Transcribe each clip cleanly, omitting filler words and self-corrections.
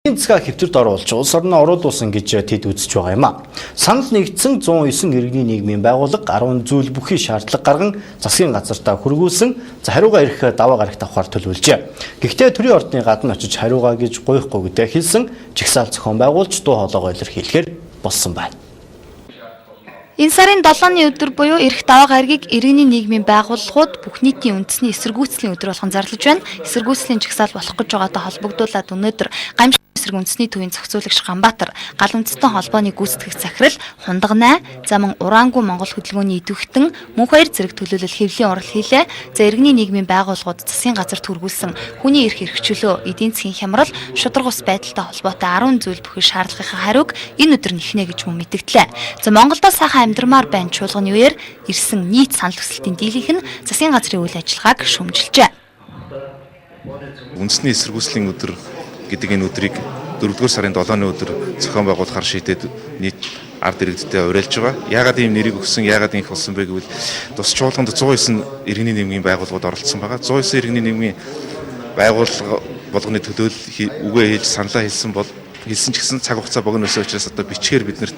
Эдийн засгаа хэвтэрд оруулж улс орноо оруулуулсан гэж тэд үзэж байгаа юм а. Санал нэгдсэн 109 иргэний нийгмийн байгууллага 10 зүйл бүхий шаардлага гарган засгийн газартаа хүргүүлсэн, за хариугаа ирэх даваа гарагт авахар төлөвлөжээ. Гэхдээ төрийн ордны гадна очиж хариугаа гэж гуйхгүй гэдээ хэлсэн жагсаал зохион байгуулж дуу хоолойгоо илэрхийлэхээр болсон байна. Энэ сарын 7-ны өдөр буюу ирэх даваа гарагийг иргэний нийгмийн байгууллагууд бүх нийтийн үндэсний эсэргүүцлийн өдөр болгон зарлаж байна. Эсэргүүцлийн жагсаал болох гэж байгаатай холбогдуулаад өнөөдөр Гамшиг эсрэг үндэсний төвийн зохицуулагч Ганбаатар, гал үндэстэн холбооны гүйцэтгэх захирал Хундагнай, за мөн Ураангүй Монгол хөдөлгөөний идэвхтэн Мөнхбаяр зэрэг төлөөлөл хэвлэлийн урал хийлээ. За иргэний нийгмийн байгууллагууд засгийн газарт хүргүүлсэн хүний эрх эрхчлөө, эдийн засгийн хямрал, шударга бус байдалтай холбоотой 10 зүйл бүхий шаардлагынхаа хариуг энэ өдөр нэхнэ гэж мөн мэдгдлээ. За Монголдо сайхан амьдрмаар байна чуулганы үеэр ирсэн нийт санал хүсэлтийн дийлэнх нь засгийн газрын үйл ажиллагааг шүүмжилжээ. Үндэсний эсэргүүцлийн өдөр гэдэг энэ өдрийг 4-р сарын 7-ны өдөр зохион байгуулахар шийдээд нийт ард иргэдтэй уриалж байгаа. Яагаад ийм нэрийг өгсөн, яагаад ингэх болсон бэ гэвэл тус чуулганд 109 иргэний нийгмийн байгууллагууд оролцсон байгаа. 109 иргэний нийгмийн байгууллага болгоны төлөөлөл үгээ хэлж саналаа хэлсэн бол хэлсэн ч гэсэн цаг хугацаа богино өссөн учраас одоо бичгээр биднэрт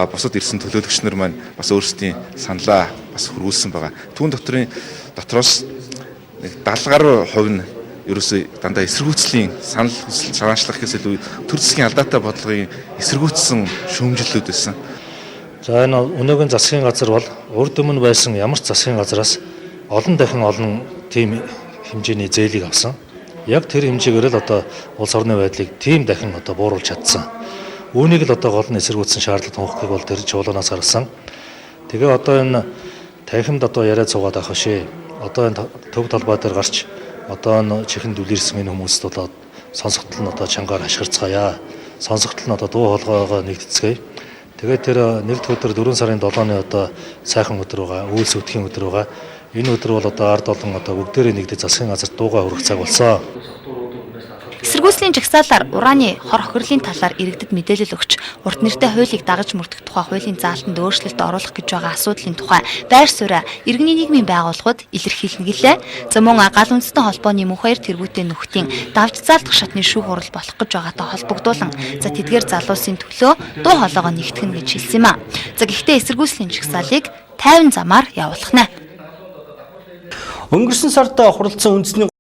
бусад ирсэн төлөөлөгч нар маань бас өөрсдийн саналаа бас хүргүүлсэн байгаа. Түүн дотроос нэг 70 гаруй хувь нь ерөөсөө дандаа эсэргүүцлийн санал хүсэл санаачлах гэхээс илүү төр засгийн алдаатай бодлогын эсэргүүцсэн шүүмжлэлүүд байсан. За, энэ өнөөгийн засгийн газар бол урд өмнө байсан ямар ч засгийн газараас олон дахин олон тийм хэмжээний зээлийг авсан. Яг тэр хэмжээгээр л одоо улс орны байдлыг тийм дахин одоо бууруулж чадсан. Үүнийг л одоо гол нь эсэргүүцсэн шаардлага тунхаглахыг бол тэр чуулганаас гаргасан. Тэгээ одоо энэ танхимд одоо яриад суугаад авах шээ. Одоо энэ төв талбай дээр гарч одоо энэ чихэнд үлирсэн энэ хүмүүст болоод сонсогдол нь одоо чангаар ашгарцгаая. Сонсогдол нь одоо дуу хоолойгоо нэгтцгээе. Тэгээд тэр нэг дэх өдөр 4 сарын 7-ны одоо сайхан өдөр байгаа, үйлс өдхийн өдөр байгаа. Энэ өдөр бол одоо ард олон одоо бүгдээрээ нэгдэж засгийн газарт дуугаа хүргэх цаг болсон. Эсэргүүцлийн жагсаалаар урааны хор хохирлын талаар иргэдэд мэдээлэл өгч, урт нэртэй хуулийг дагаж мөрдөх тухай хуулийн заалтанд өөрчлөлт оруулах гэж байгаа асуудлын тухай байр сууриа иргэний нийгмийн байгууллагууд илэрхийлнэ гэлээ. За мөн гал үндэстэн холбооны Мөнхбаяр тэргүүтээ нөхдийн давж заалдах шатны шүүх хурал болох гэж байгаатай холбогдуулан за тэдгээр залуусын төлөө дуу хоолойгоо нэгтгэнэ гэж хэлсэн юм а. За, гэхдээ эсэргүүцлийн жагсаалыг 50 замаар явуулах нь. Өнгөрсөн сард хуралдсан үндэсний